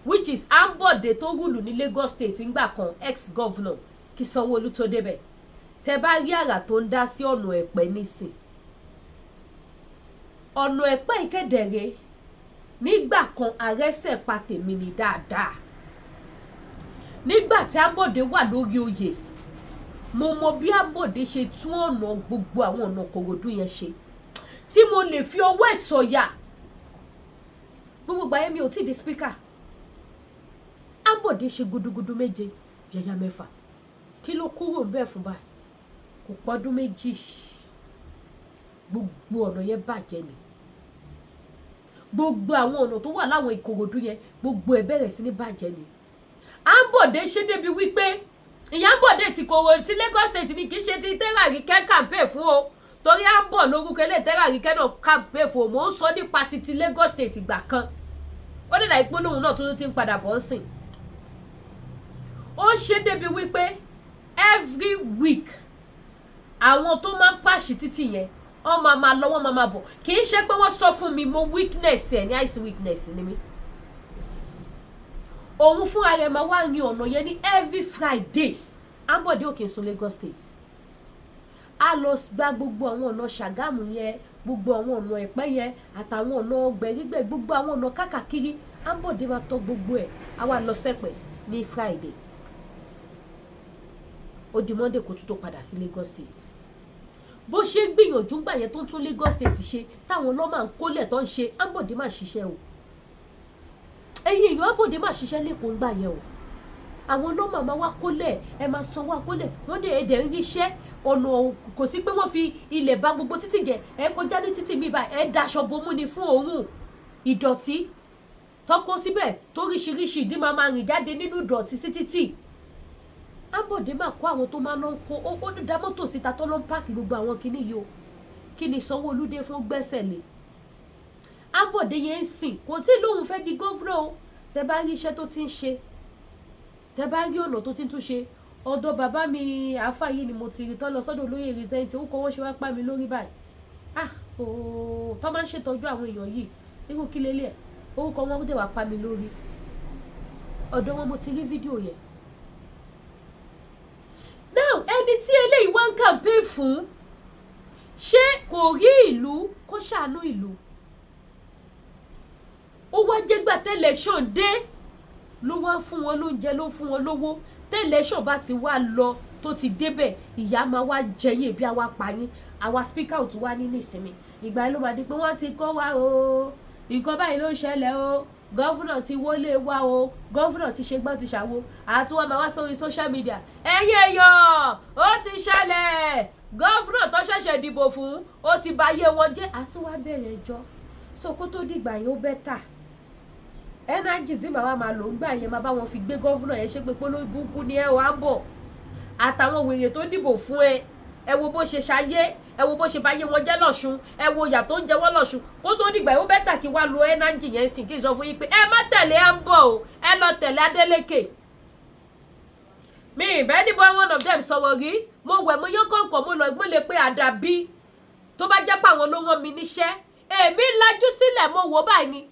Speaker 1: which is Ambode tó rule ní Lagos State ńgbà kan, ex-governor kí Sanwó-Olú tó débẹ̀. Tẹ bá rí àrà tó ń dá sí ọ̀nà Ẹ̀pẹ́ nísìn, ọ̀nà Ẹ̀pẹ́ ìkẹ́dẹ̀rẹ́ nígbà kan, àrẹ́sẹ̀ pa tèmi ní dáadáa. Nígbà tí Ambode wà lórí oyè, mo mọ bí Ambode ṣe tún ọ̀nà, gbogbo àwọn ọ̀nà Kòròdú yẹn ṣe, tí mo lè fi ọwọ́ ẹ̀ sọ̀yà. Gbogbo ìgbà yẹn, mi ò tí ì di speaker. Ambode ṣe gudugudu méje yàyà mẹ́fà. Kí ló kúrò ń bẹ̀ fún báyìí? Kò pọ́dún 2, gbogbo ọ̀nà yẹn bàjẹ́ ni. Gbogbo àwọn ọ̀nà tó wà láwọn Ìkòròdú yẹn, gbogbo ẹ̀ bẹ̀rẹ̀ sí ní bàjẹ́ ni. Ambode ṣe débi wípé ìyá Ambode ti kòrò ti Lagos State ni, kì í ṣe ti Tẹ́ràríkẹ́ campaign fún o, torí à ń bọ̀ lórúkọ ilé Tẹ́ràríkẹ́ náà campaign fún o. Mò ń sọ nípa ti Lagos State ìgbà kan. Ó dẹ̀dà ìpolóhùn náà tuntun ti ń padà bọ̀ ń sìn. Ó ṣe débi wípé every week, àwọn tó máa ń patch títì yẹn, wọ́n máa máa lọ, wọ́n máa máa bọ̀. Kì í ṣe pé wọ́n sọ fún mi, mo witness ẹ̀ ní eyes witness ni mí. Òun fúnra rẹ̀ máa wá rin ọ̀nà yẹn ní every Friday. Ambode òkè sun Lagos State, a lọ gba gbogbo àwọn ọ̀nà Ṣàgámù yẹn, gbogbo àwọn ọ̀nà Ẹ̀pẹ́ yẹn, àtàwọn ọ̀nà Gbẹ̀rígbẹ̀, gbogbo àwọn ọ̀nà kákàkiri. Ambode máa tọ́ gbogbo ẹ̀, a wá lọ sẹ́pẹ̀ ní Friday, ó di Monday kó tún tó padà sí Lagos State. Bó ṣe ń gbìyànjú gbà yẹn, tó ń tún Lagos State ṣe, táwọn ọlọ́mà ń kólẹ̀ tó ń ṣe, Ambode máa ṣiṣẹ́ o. Ẹ̀yin èèyàn, Ambode máa ṣiṣẹ́ lẹ́kọ̀ọ́ ńgbà yẹn o. Àwọn ọlọ́mà máa wá kólẹ̀, ẹ máa sanwó akólẹ̀, wọ́n dẹ̀ ẹ̀dẹ̀ ń ríṣẹ́ ọ̀nà. Kò sí pé wọ́n fi ilẹ̀ ba gbogbo títì jẹ́. Ẹ kọjá ní títì mi báyìí, ẹ daṣọ bomú ni fún òórùn ìdọ̀tí tọ́kọ síbẹ̀, toríṣiríṣi ìdí máa máa rìn jáde nínú ìdọ̀tí sí títì. Ambode máa kó àwọn tó máa lọ ń kó, ó dá mọ́tò síta tó lọ ń park gbogbo àwọn kinní yìí o. Kí ni Sanwó-Olú dé fún gbẹ́sẹ̀ lé? Ambode yẹn ń sìn, kò tí ì lóun fẹ́ di governor o. Tẹ bá rí iṣẹ́ tó ti ń ṣe, tẹ bá rí ọ̀nà tó ti ń túnṣe, ọ̀dọ̀ bàbá mi àáfà yìí ni mo ti rí tọ́ lọ sọ́dọ̀ olóyè recent. Ó kọ́ wọ́n ṣe wá pa mi lórí báyìí. Ah ooo, tó máa ń ṣètọ́jú àwọn èèyàn yìí irú kí lélẹ̀, orúkọ wọn dẹ̀ wá pa mi lórí. Ọ̀dọ̀ wọn mo ti rí fídíò yẹn. Now, ẹni tí eléyìí wá ń campaign fún, ṣé kò rí ìlú kó ṣàánú ìlú? Ó wá jẹ́gbà tí election dé ló wá fún wọn lóúnjẹ, ló fún wọn lówó. Tí election bá ti wá lọ, tó ti débẹ̀, ìyá máa wá jẹyìn, ebi àwa pa yín, àwa speaker ò tún wá ní nísìnyí. Ìgbà yẹn ló máa di pé wọ́n ti kọ́ wa o, nǹkan báyìí ló ń ṣẹlẹ̀ o, governor ti wọlé wa o, governor ti ṣe gbọ́n ti ṣàwo, àtúwọ́n máa wá sórí social media. Ẹ̀yin èèyàn, ó ti ṣẹlẹ̀, governor tó ṣẹ̀ṣẹ̀ dìbò fún, ó ti bà ayé wọn jẹ́, àtúwá bẹ̀rẹ̀ ẹjọ́. So kó tó dìgbà yẹn, ó better energy tí màá máa lò ń gbà yẹn, máa bá wọn fi gbé governor yẹn ṣe pé polówó burúkú ni ẹ wà ń bọ̀, àtàwọn wèrè tó dìbò fún ẹ. Ẹ wo bó ṣe ṣayé, ẹ wo bó ṣe báyé wọn jẹ́ lọ́ṣun, ẹ wo ìyà tó ń jẹ wọ́n lọ́ṣun. Kó tó dìgbà yẹn, ó better kí wá lo energy yẹn sìn, kí n sọ fún yín pé ẹ má tẹ̀lé à ń bọ̀ o, ẹ lọ tẹ̀lé Adeleke. Mi ìbẹ́ ní boy one of them sọ̀rọ̀ rí. Mo wẹ̀, mo yán kọ̀ǹkọ̀, mo lọ mo lè pe àdàbí tó bá jẹ́ pé àwọn ló rán mi níṣẹ́. Èmi lajú sílẹ̀, mo wò báyìí ni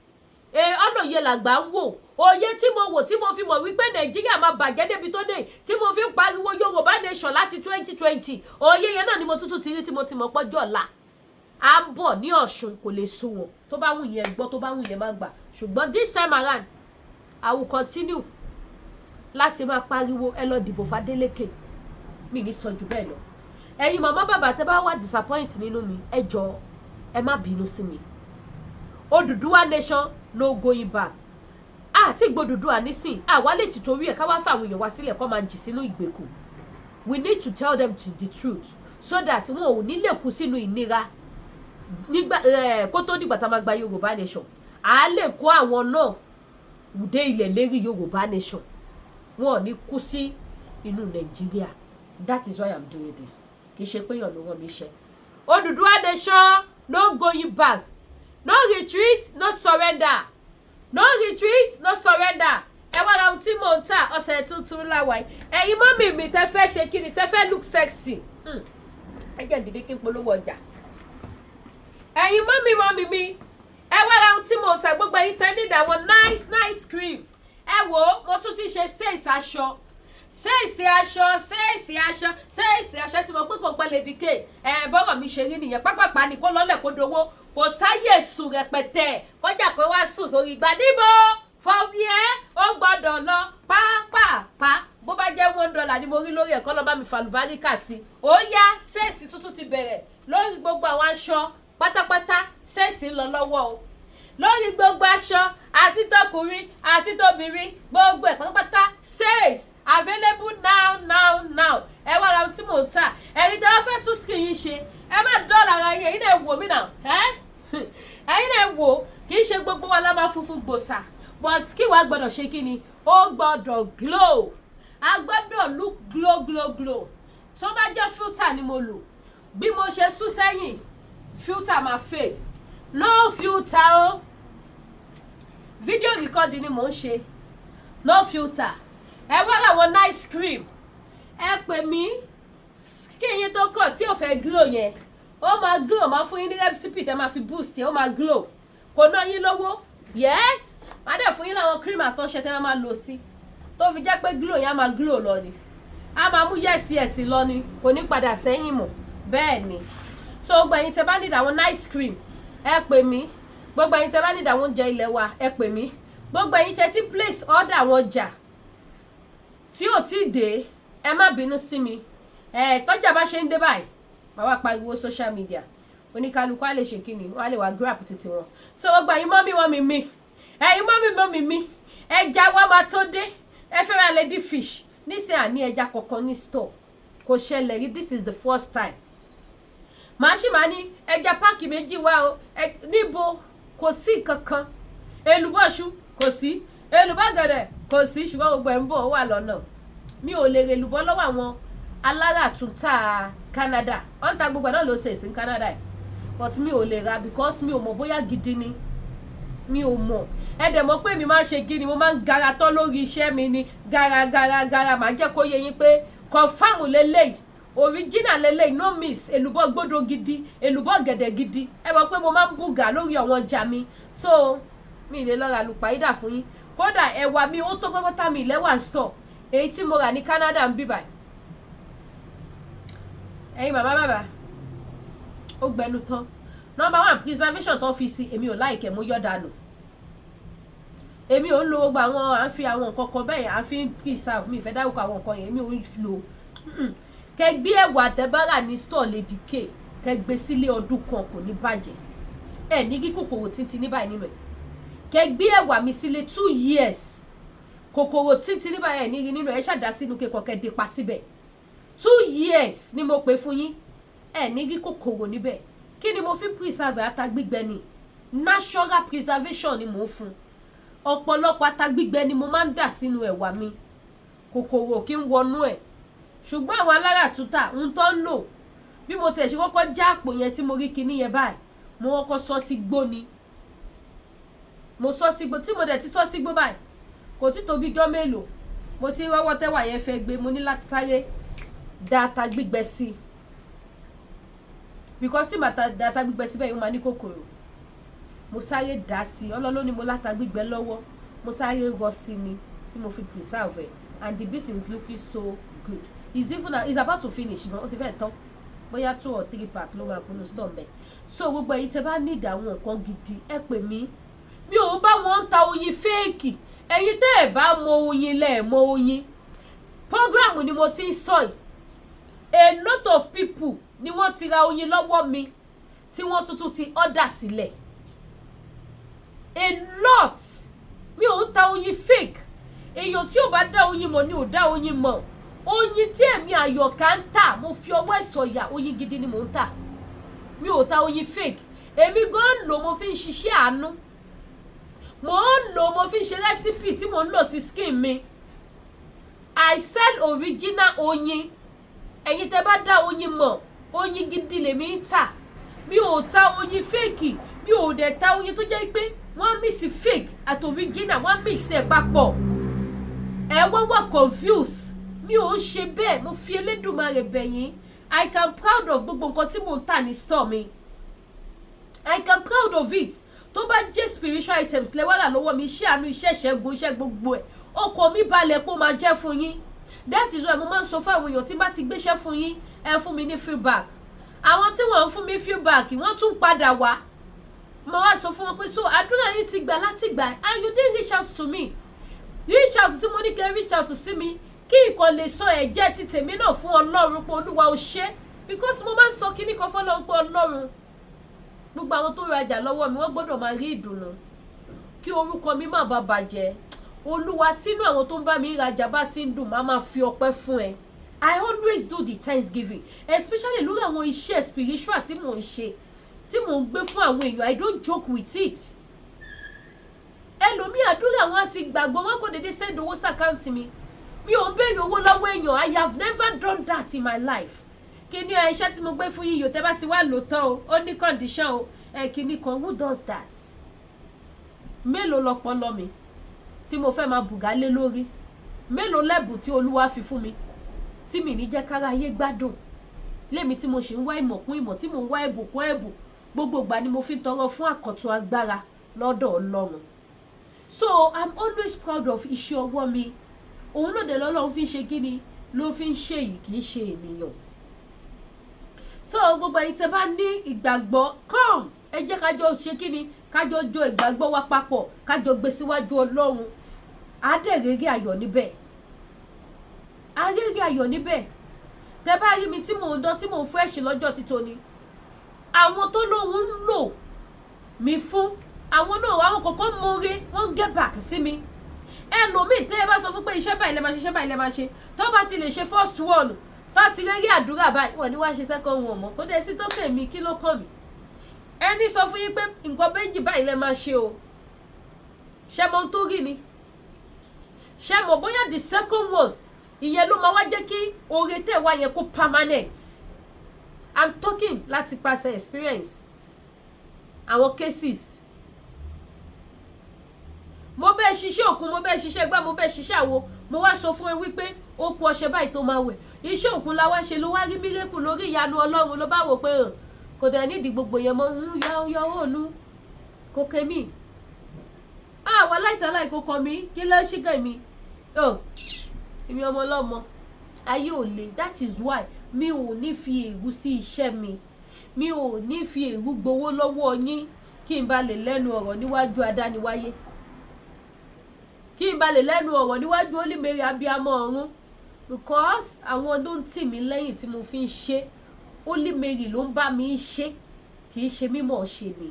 Speaker 1: ọ̀nà yẹn làgbà ń wò. Òye tí mo wò tí mo fi mọ̀ wípé Nàìjíríà máa bàjẹ́ débi tó dé, tí mo fi ń pariwo Yorùbá Nation láti 2020, òye yẹn náà ni mo tuntun ti rí tí mo ti mọ̀ pọ́jọ́ ọ̀la à ń bọ̀ ní Ọ̀ṣun kò lè sunwọ̀n. Tó bá wù yẹn gbọ́, tó bá wù yẹn má gbà, ṣùgbọ́n this time around, I will continue láti máa pariwo, ẹ lọ dìbò f'Adélékè. Mi ní sọ jù bẹ́ẹ̀ lọ. Ẹ̀yin màmá bàbá tẹ́ bá wà disappoint nínú mi, ẹ jọ̀ọ́, ẹ má bínú sí mi. Odùduwà Nation, no going back. Àti gbòdùdùà nísìn, àwa lè ti torí ẹ̀ ká wá fáwọn èèyàn wá sílẹ̀ kó máa jì sínú ìgbèkùn. We need to tell them to the truth so that wọn ò ní lè kú sínú ìnira nígbà kó tó dìgbà tá a máa gba Yorùbá Nation. À á lè kó àwọn náà dé ilẹ̀ lérí Yorùbá Nation, wọn ò ní kú sí inú Nàìjíríà. That is why I'm doing this. Kì í ṣe pé èèyàn ló rán mi iṣẹ́. Odùduwà Nation, no going back, no retreat, no surrender, no retreat, no surrender. Ẹ wá ra ohun tí mò ń tà. Ọ̀sẹ̀ tuntun láwa yìí. Ẹ̀yin mummy mi tẹ́ fẹ́ ṣe kí ni, tẹ́ fẹ́ look sexy, ẹ jẹ́ ìdílé kí n polówó ọjà. Ẹ̀yin mummy mummy mi, ẹ wá ra ohun tí mò ń tà. Gbogbo ẹ̀yin tẹ́ need àwọn nice nice cream, ẹ wò ó, mo tún ti ṣe sales aṣọ, sales aṣọ, sales aṣọ, sales aṣọ tí mo pín kò pẹ́ Lady K. Ẹ bọ́rọ̀ mi ṣe rí nìyẹn. Pápápá ni kó lọ́lẹ̀ kó dowó, kò sáyè sùn rẹpẹtẹ kọjá pé wá sùn sórí ìgbà níbo fọ́ọ̀mù ẹ, ó gbọ́dọ̀ lọ pápápá. Bó bá jẹ́ $1 ni mo rí lórí ẹ̀kọ́, lọ́ bá mi fàlùbáríkà sí. Ó yá, sales tuntun ti bẹ̀rẹ̀ lórí gbogbo àwọn aṣọ pátápátá. Sales ń lọ lọ́wọ́ o lórí gbogbo aṣọ, àti tọkùnrin àti tóbìnrin, gbogbo ẹ̀ pátápátá, sales available now now now. Ẹ wá ra ohun tí mò ń tà. Ẹni tí wọ́n fẹ́ tún skin yín ṣe, ẹ má dọ́ọ̀lù ara yín. Ẹ̀yin náà wò mí náà, ẹ̀yin náà wò. Kì í ṣe gbogbo wa la máa funfun gbòòsà, but kí wàá gbọ́dọ̀ ṣe kí ni, ó gbọ́dọ̀ glow, a gbọ́dọ̀ look glow glow glow. Tó bá jẹ́ filter ni mo lò, bí mo ṣe sún sẹ́yìn, filter máa fade. No filter o. Video recording ni mò ń ṣe, no filter. Ẹ wá láwọn nice cream, ẹ pè mí. Skin yín tó kàn tí ò fẹ́ glow yẹn, ó máa glow. Máa fún yín ní recipe tẹ́ máa fi boost yẹn, ó máa glow. Kò ná yín lówó. Yes, má dẹ̀ fún yín láwọn cream àtọṣẹ tẹ́ máa lò sí, tó fi jẹ́ pé glow yẹn á máa glow lọ ni, á máa mú yes yes lọ ni, kò ní padà sẹ́yìn mọ́. Bẹ́ẹ̀ ni. So gbogbo ẹ̀yin tẹ́ bá need àwọn nice cream, ẹ pè mí. Gbogbo ẹ̀yin tẹ́ bá need àwọn oúnjẹ ilé wa, ẹ pè mí. Gbogbo ẹ̀yin tẹ́ ti place order àwọn ọjà tí ò tí ì dé, ẹ má bínú sí mi. Ẹ tọ́jà bá ṣe ń dé báyìí, màá wá pariwo social media, oníkálukú á lè ṣe kíni, wọ́n á lè wá grab títí wọn. So gbogbo ẹ̀yin mummy mummy mi, ẹ̀yin mummy mummy mi, ẹja wa máa tó dé. Ẹ fẹ́ ra lady fish nísìnyí, àní ẹja kankan ní store, kò ṣẹlẹ̀ rí. This is the first time màá ṣì máa ní ẹja pack méjì wá o. Níbo? Kò sí kankan. Èlùbọ́ṣu kò sí, èlùbọ́ gẹ̀dẹ̀ kò sí, ṣùgbọ́n gbogbo ẹ̀ ń bọ̀, ó wà lọ́nà. Mi ò lè rè èlùbọ́ lọ́wọ́ àwọn aláràtúntà Canada. Wọ́n ń ta gbogbo ẹ̀ náà ló ṣe sí Canada ẹ̀, but mi ò lè ra because mi ò mọ̀ bóyá gidi ni. Mi ò mọ̀. Ẹ dẹ̀ mọ̀ pé mi máa ń ṣe gíní, mo máa ń gara tán lórí iṣẹ́ mi ni. Gara gara gara, màá jẹ́ kó yé yín pé confam lélẹ́yìí, original lélẹ́yìí, no miss. Èlùbọ́ gbódò gidi, èlùbọ́ gẹ̀dẹ̀ gidi. Ẹ mọ̀ pé mo máa ń bùgà lórí àwọn ọjà mi, so mi ì lè lọ ra lùpàídà fún yín. Kódà ẹ̀wà mi ó tó pẹ́pẹ́tà mi lẹ́wà store, èyí tí mo rà ní Canada ń bí báyìí. Ẹ̀yin bàbá bàbá, ó gbẹnu tán. Number one, preservation tó fi sí, èmi ò like ẹ̀, mo yọ̀ dànù. Èmi ò ń lo gbogbo àwọn à ń fi àwọn nǹkan kan bẹ́ẹ̀ à ń fi preserve. Mi ìfẹ́ dárúkọ àwọn nǹkan yẹn, èmi ò ń lo. Kẹ gbé ẹ̀wà tẹ́bárà ní store Lady K, kẹ gbé sílé ọdún kan, kò ní bàjẹ́. Ẹ ní kí kòkòrò títí ní báyìí nínú ẹ̀. Kẹ gbé ẹ̀wà mi sílé 2 years, kòkòrò títí ní báyìí ẹ ní rí nínú ẹ̀. Ṣàdá sínú kíkọ, kẹ dé pa síbẹ̀. 2 years ni mo pè fún yín, ẹ ní rí kòkòrò níbẹ̀. Kí ni mo fi preserve? Ata gbígbẹ ni. Natural preservation ni mò ń fún. Ọ̀pọ̀lọpọ̀ ata gbígbẹ ni mo máa ń dà sínú ẹ̀wà mi, kòkòrò kí ń wọnú ẹ̀. Ṣùgbọ́n àwọn alára tútà ń tọ́ ń lò, bí mo tiẹ̀ ṣe kọ́kọ́ já àpò yẹn tí mo rí kinní yẹn báyìí, mo kọ́kọ́ sọ sí gbó ni. Mo sọ sí gbó, tí mo dẹ̀ ti sọ sí gbó báyìí, kò tí tó bí gán mélòó, mo ti rọ́wọ́ tẹ́wà yẹn fẹ́ gbé. Mo ní láti sáré da ata gbígbẹ sí i, because tí màá da ata gbígbẹ síbẹ̀ yóò máa ní kòkòrò. Mo sáré dà sí i. Ọlọ́lọ́ ni mo láta gbígbẹ lọ́wọ́, mo sáré rọ sí ni tí mo fi preserve ẹ̀, and the business is looking so good. It's even, it's about to finish gan, ó ti fẹ́ tán. Bóyá two or three pack ló máa kunu store mbẹ. So gbogbo ẹ̀yin tẹ́ bá need àwọn nǹkan gidi, ẹ pè mí. Mi ò bá wọn ń ta oyin fake. Ẹ̀yin tẹ́ ẹ̀ bá mọ oyin, lẹ̀ mọ oyin. Program ni mo ti ń sọ yìí. A lot of people ni wọ́n ti ra oyin lọ́wọ́ mi tí wọ́n tuntun ti order sílẹ̀, a lot. Mi ò ń ta oyin fake. Èèyàn tí ò bá dá oyin mọ̀ ni ò dá oyin mọ̀. Oyin tí èmi Àyọ̀ká ń tà, mo fi ọwọ́ ìsọ̀yà, oyin gidi ni mò ń tà. Mi ò ta oyin fake. Èmi gan ń lò, mo fi ń ṣiṣẹ́ àánú, mo ń lò, mo fi ń ṣe recipe tí mo ń lò sí skin mi. I sell original oyin. Ẹ̀yin tẹ́ bá dá oyin mọ̀, oyin gidi lèmi ń tà. Mi ò ta oyin fake. Mi ò dẹ̀ ta oyin tó jẹ́ pé wọ́n mix fake àti original, wọ́n mix ẹ̀ papọ̀, ẹ wá wà confuse. Mi ò ń ṣe bẹ́ẹ̀. Mo fi Elédùmarè bẹ̀ yín. I can proud of gbogbo nǹkan tí mò ń tà ní store mi. I can proud of it. Tó bá jẹ́ spiritual items lẹ́wọ́ rà lọ́wọ́ mi, iṣẹ́ àánú, iṣẹ́ ìṣẹ́gun, iṣẹ́ gbogbo ẹ̀, ọkọ̀ mi balẹ̀ pé ó máa jẹ́ fún yín. That is why mo máa ń sọ fún àwọn èèyàn, tí bá ti gbéṣẹ́ fún yín, ẹ fún mi ní feedback. Àwọn tí wọ́n ń fún mi feedback, wọ́n tún padà wá. Mo wá sọ fún wọn pé, so àdúrà yín ti gbà láti gbà, and you didn't reach out to me. Reach out tí mo ní kẹ́ reach out sí mi, kí ìkan lè sọ ẹ̀jẹ̀ ti tèmi náà fún Ọlọ́run pé Olúwa ò ṣe, because mo máa ń sọ kíní kan fọlọ́run pé Ọlọ́run, gbogbo àwọn tó rajà lọ́wọ́ mi, wọ́n gbọ́dọ̀ máa rí ìdùnnú, kí orúkọ mi má bàa bàjẹ́. Olúwa, tínú àwọn tó ń bá mi rajà bá ti ń dùn, má máa fi ọpẹ́ fún ẹ. I always do the thanksgiving, especially lórí àwọn iṣẹ́ spiritual tí mò ń ṣe, tí mò ń gbé fún àwọn èèyàn. I don't joke with it. Ẹlòmíì, àdúrà wọn ti gbàgbọ́, wọn kò dédé send owó sí account mi. Mi ò ń béèrè owó lọ́wọ́ èèyàn. I have never done that in my life. Kí ni ẹ iṣẹ́ tí mo gbé fún yíyò, tẹ́ bá ti wá lò tán o, ó ní condition o, ẹ kíní kan? Who does that? Mélòó lọpọlọ mi tí mo fẹ́ máa bùgá lé lórí? Mélòó lẹ́bùn tí Olúwa fi fún mi tí mi ní jẹ́ kára ayé gbádùn lémi, tí mo sì ń wá ìmọ̀ kún ìmọ̀, tí mo ń wá ẹ̀bùn kún ẹ̀bùn? Gbogbo ìgbà ni mo fi ń tọrọ fún àkọ́tún agbára lọ́dọ̀ Ọlọ́run. So I'm always proud of iṣẹ́ ọwọ́ mi. Òun náà dẹ̀ lọ́lọ́run fi ń ṣe kíni ló fi ń ṣe yìí, kì í ṣe ènìyàn. So gbogbo ẹ̀yin tẹ́ bá ní ìgbàgbọ́, come, ẹ jẹ́ kájọ ṣe kíni, kájọ jọ ìgbàgbọ́ wa papọ̀, kájọ gbé síwájú Ọlọ́run. Àádẹ́rẹ́rẹ́ ayọ̀ níbẹ̀, àárẹ̀rẹ̀ ayọ̀ níbẹ̀. Tẹ́ bá rí mi tí mò ń dán, tí mò ń fresh lọ́jọ́ títóni, àwọn tó lóun ń lò mí fún àwọn náà, àwọn kọ̀ọ̀kan mọ̀ọ́rẹ́, wọ́n get back sí mi. Ẹlòmíì, tẹ́ ẹ bá sọ fún pé iṣẹ́ báyìí lẹ máa ṣe, iṣẹ́ báyìí lẹ máa ṣe, tó bá ti lè ṣe first one, tó ti rí àdúrà báyìí, wọ́n ní wá ṣe second one mọ́. Kó dé sí tó kè mí, kí ló kàn mí? Ẹni sọ fún yín pé nǹkan méjì báyìí lẹ máa ṣe o, ṣé mo tó rí ni? Ṣé mo bóyá the second one ìyẹn ló máa wá jẹ́ kí oore tẹ̀ wá yẹn kó permanent? I'm talking láti pàṣẹ experience, àwọn cases. Bẹ́ẹ̀ ṣiṣẹ́ òkun, mo bẹ́ẹ̀ ṣiṣẹ́ gbá, mo bẹ́ẹ̀ ṣiṣẹ́ àwo. Mo wá sọ fún ẹ wípé ó kú ọṣẹ báyìí tó máa wẹ̀. Iṣẹ́ òkun la wá ṣe, ló wá rí miracle lórí ìyanu Ọlọ́run, ló bá wò pé hàn kò dẹ̀ nídìí gbogbo yẹn mọ́ ń yọ yọ òònù kò kémi àwọn aláìtàláì kò kọ mí. Kí ló ṣígẹ̀ mi? Èmi ọmọ ọlọ́mọ ayé ò le. That is why mi ò ní fi èrú sí iṣẹ́ mi. Mi ò ní fi èrú gbowó lọ́wọ́ yín, kí n bá lè lẹ́nu ọ̀rọ̀ níwájú adániwáyé, kí n bá lè lẹ́nu ọ̀rọ̀ níwájú Olímèrè abiyamọ ọ̀run, because àwọn ló ń tì mí lẹ́yìn tí mo fi ń ṣe. Olímèrè ló ń bá mi ṣe, kì í ṣe mímọ̀ ṣe mi.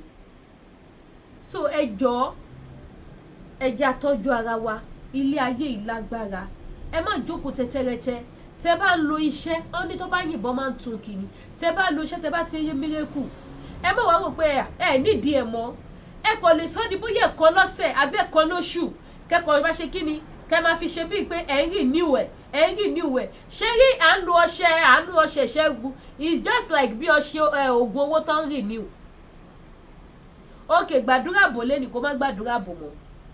Speaker 1: So ẹ jọ̀ọ́, ẹ jẹ́ a tọ́jú ara wa. Ilé ayé yìí lágbára. Ẹ má jókòó tẹ́tẹ́rẹ́tẹ́. Tẹ́ bá ń lo iṣẹ́ wọn ní tó bá yìnbọn máa ń tún kiri. Tẹ́ bá lo iṣẹ́, tẹ́ bá ti rí miracle, ẹ má wá rò pé ẹ nídìí ẹ mọ́. Ẹ kò lè sọ di bóyá ẹ̀kan lọ́sẹ̀ àbí ẹ̀kan lóṣù, kẹ́kọ̀ọ́ bá ṣe kí ni, kẹ́ máa fi ṣe bíi pé ẹ̀ ń renew ẹ̀, ẹ̀ ń renew ẹ̀. Ṣé rí, à ń lo ọṣẹ, à ń lo ọṣẹ ìṣẹ́gun is just like bí ọṣẹ oògùn owó tó ń renew. Ok, gbàdúrà bò lẹ́nu, kó má gbàdúrà bò mọ́,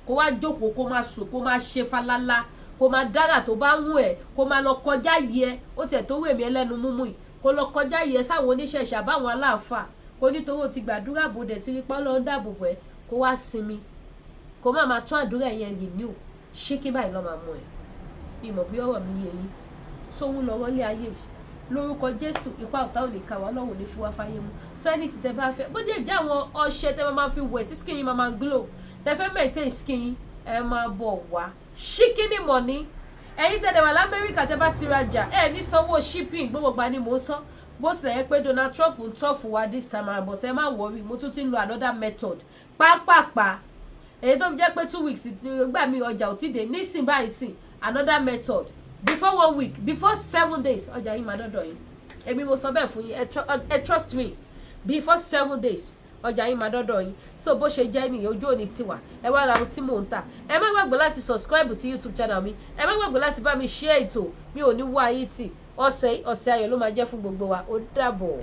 Speaker 1: kó wá jókòó, kó má sùn, kó má ṣe falala, kó má dára tó bá ń wù ẹ́, kó má lọ kọjá yìí ẹ. Ó tiẹ̀ tó wù mí ẹlẹ́nu múmú yìí, kó lọ kọjá yìí ẹ sáwọn oníṣẹ̀ṣẹ̀ àbáwọn aláàfáà, kó nítorí ó ti gbàdúrà bò dẹ̀ tí rí pọ́ lọ́n dáàbò bò ẹ́, kó wá sinmi, kó má máa tún àdúrà yẹn renew. Ṣé kí báyìí lọ́ máa mú ẹ? Ìmọ̀ bí ọ̀rọ̀ mi yé yín sóhun lọ́wọ́ lé ayé yìí. Lórúkọ Jésù, ipa ọ̀tá ò lè kà wá lọ́wọ́, ní fi wá fáyé mu. Sẹ́ni tí tẹ bá fẹ́, bó dé jẹ́ àwọn ọṣẹ tẹ máa fi wẹ̀ tí skin yín máa glow, tẹ fẹ́ maintain skin yín, ẹ máa bọ̀ wá. Ṣíkínì mọ̀ ní ẹ̀yin tẹ̀lé wà lamẹ́ríkà, tẹ bá ti rajà, ẹ ní sanwó shipping. Gbogbo gba ni mò ń sọ, bó tilẹ̀ yẹ pé Donald Trump ń tọ́ fún wa this time around, but ẹ má worry, mo tún ti ń lo another method pápápá, èyí tó fi jẹ́ pé 2 weeks gbà mí, ọjà ò tí dé nísìn báyìí sìn. Another method, before one week, before 7 days, ọjà yìí máa dọ́dọ̀ yín. Èmi mo sọ bẹ́ẹ̀ fún yín. Ẹ trust me, before 7 days, ọjà yìí máa dọ́dọ̀ yín. So bó ṣe jẹ́ nìyẹn, ojú òní tiwa. Ẹ wá ra ohun tí mò ń tà. Ẹ má gbàgbé láti subscribe sí YouTube channel mi. Ẹ má gbàgbé láti bá mi share ètò mi. Ò ní wá ayé tì. Ọ̀sẹ̀ ọ̀sẹ̀ ayọ̀ ló máa jẹ́ fún gbogbo wa. Ó dàbọ̀.